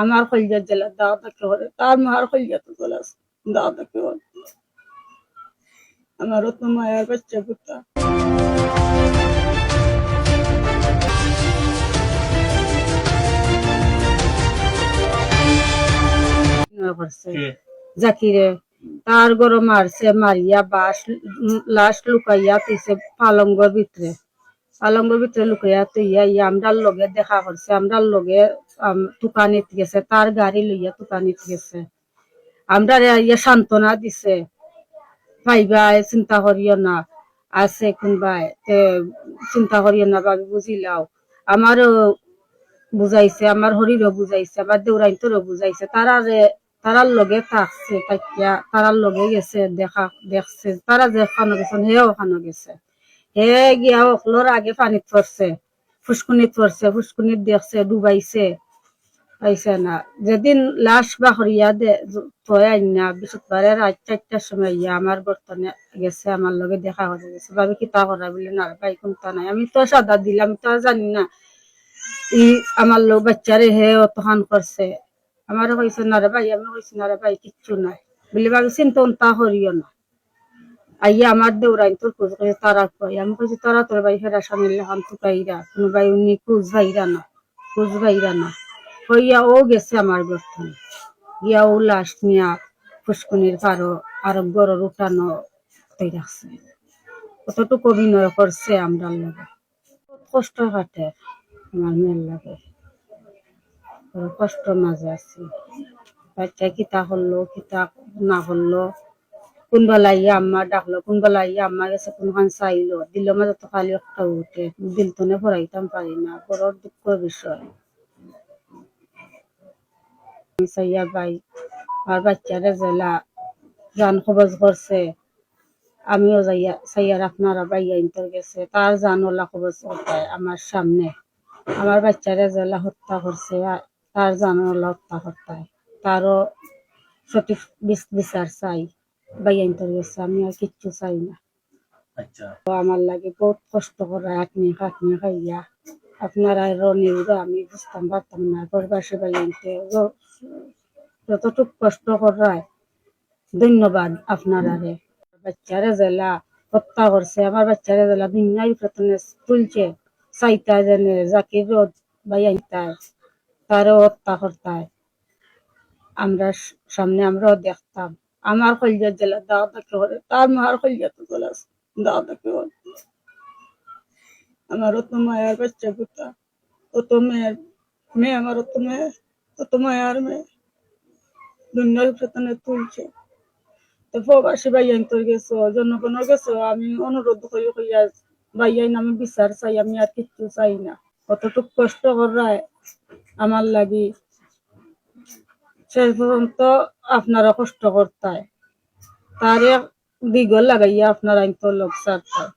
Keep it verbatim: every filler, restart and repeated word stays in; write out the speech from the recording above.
আমার কইলজাত জ্বালা দাগ দাগ করে, তার মার কইলজাত জ্বালা দাগ দাগ করে। আমার অত মায়ার বাচ্চা কুত্তা। করছে। কে? জাকিরে। তার ঘরো মারছে, মারিয়া বাস, উম, লাশ লুকাইয়া থইছে পালঙ্গর ভিতরে। পালঙ্গর ভিতরে লুকাইয়া থইয়া ইয়া আমরার লগে দেখা করছে, আমরার লগে, আম, তুকানিত গেছে, তার গাড়ি লইয়া তুকানিত গেছে। আমরারে আইয়া সান্ত্বনা দিছে, "পাইবায়, চিন্তা করিও না, আছে কুনবায়, তে চিন্তা করিও না, ভাবি বুঝিলাও।" আমারও বুঝাইছে, আমার হরিরও বুঝাইছে, আমার দেউরাইন্তরও বুঝাইছে। তারারে, তারার লগে থাকছে, থাকিয়া তারার লগে গেছে, দেখা, দেখছে। তারা যেখানো গেছইন, হেও ওখানো গেছে। হে গিয়া অকলর আগে পানিত পড়ছে, ফুসকুনিত পড়ছে, ফুসকুনিত দেখছে, ডুবাইছে, পাইছে না। যেদিন লাশ বাহরিয়া দে, থয় আইনা, বৃহস্পতিবারে রাইত চাইরটার সময় ইয়া আমার ঘরর তনে গেছে, আমার লগে দেখা করি গেছে। "ভাবি, কিতা করা?" বলে, "না রে ভাই, কুন্তা নাই।" আমি তো সাদা দিলাম, আমি তো আর জানি না। ই আমার লগে বাচ্চারে হে অতখান করছে। আমারে কইছে, "না রে ভাই।" আমি কইছি, "না রে ভাই, কিচ্ছু নাই।" বলে, "ভাবি, চিন্তা উন্তা করিও না।" আইয়া আমার দেউরাইন্তর খোঁজ করি তারা কই। আমি কইছি, "তারা তোর ভাই ফেরা সামিল এখন তুকাইরা, কুনু ভাই উনি খোঁজ পাইরা না, খোঁজ পাইরা না।" কইয়া ও গেছে আমার ঘরর তনে। গিয়া ও লাশ নিয়া ফুসকুনির পারো আর ঘরর উঠানো তই রাখছে। কতটুকু অভিনয় করছে আমরার লগে। বহুত কষ্ট কাটে আমার মেয়ের লগে। বড় কষ্টর মাঝে আছি। বাচ্চায় কিতা করলো, কিতা না করলো, কুনবেলা ইয়া আম্মা ডাকলো, কুনবেলা ইয়া আম্মা গেছে, কুনখান চাইলো, দিলর মাঝে তো খালি একটা উঠে, দিল তনে ফরাইতাম পারি না, বড় দুঃখর বিষয়। আমি চাইয়ার ভাই, আমার বাচ্চারে যেলা জান কবজ করছে, আমিও যাইয়া, চাইয়ার আপনারা ভাইয়াইন্তর গেছে, তার জান ওলা কবজ করতায় আমার সামনে। আমার বাচ্চারে যেলা হত্যা করছে, আ-, তার জান ওলা হত্যা করতায়। তারও সঠিক বিচ-, বিচার চাই ভাইয়াইন্তর গেছে, আমি আর কিচ্ছু চাই না। আচ্ছা। তো আমার লাগি বহুত কষ্ট করা, আটনি খাটনি খাইয়া। আপনারা রনি উড়া আমি বুঝতাম পারতাম না, ঘরবাসী ভাইয়াইন্তে য-, যতটুক কষ্ট করায়, ধন্যবাদ আপনারারে। বাচ্চারে যেলা হত্যা করছে, আমার বাচ্চারে যেলা দুনিয়ার উপরে তনে তুলছে, চাইতায় যেনে জাকির রোড ভাইয়াইন্তায়, তারও হত্যা করতায়। আমরা স-, সামনে আমরাও দেখতাম। আমার কইলজাত যেলা দাগ দাগ করে, তার মার কইলজাত যেলা দাগ দাগ করে। আমার অত মায়ার বাচ্চা কুত্তা, অত মেয়ের, মেয়ে আমার অত মেয়ে, অত মায়ার মেয়ে। দুনিয়ার উপরে তনে তুলছে। তো প্রবাসী ভাইয়াইন্তর গেছে, জনগণর গেছে আমি অনুরোধ করি, কইয়া ভাইয়াইন আমি বিচার চাই, আমি আর কিচ্ছু চাই না। কতটুক কষ্ট কররায় আমার লাগি, শেষ পর্যন্ত আপনারা কষ্ট করতায়। তারে বিগল লাগাইয়া আপনারাইন্তর লগ ছাড়তায়।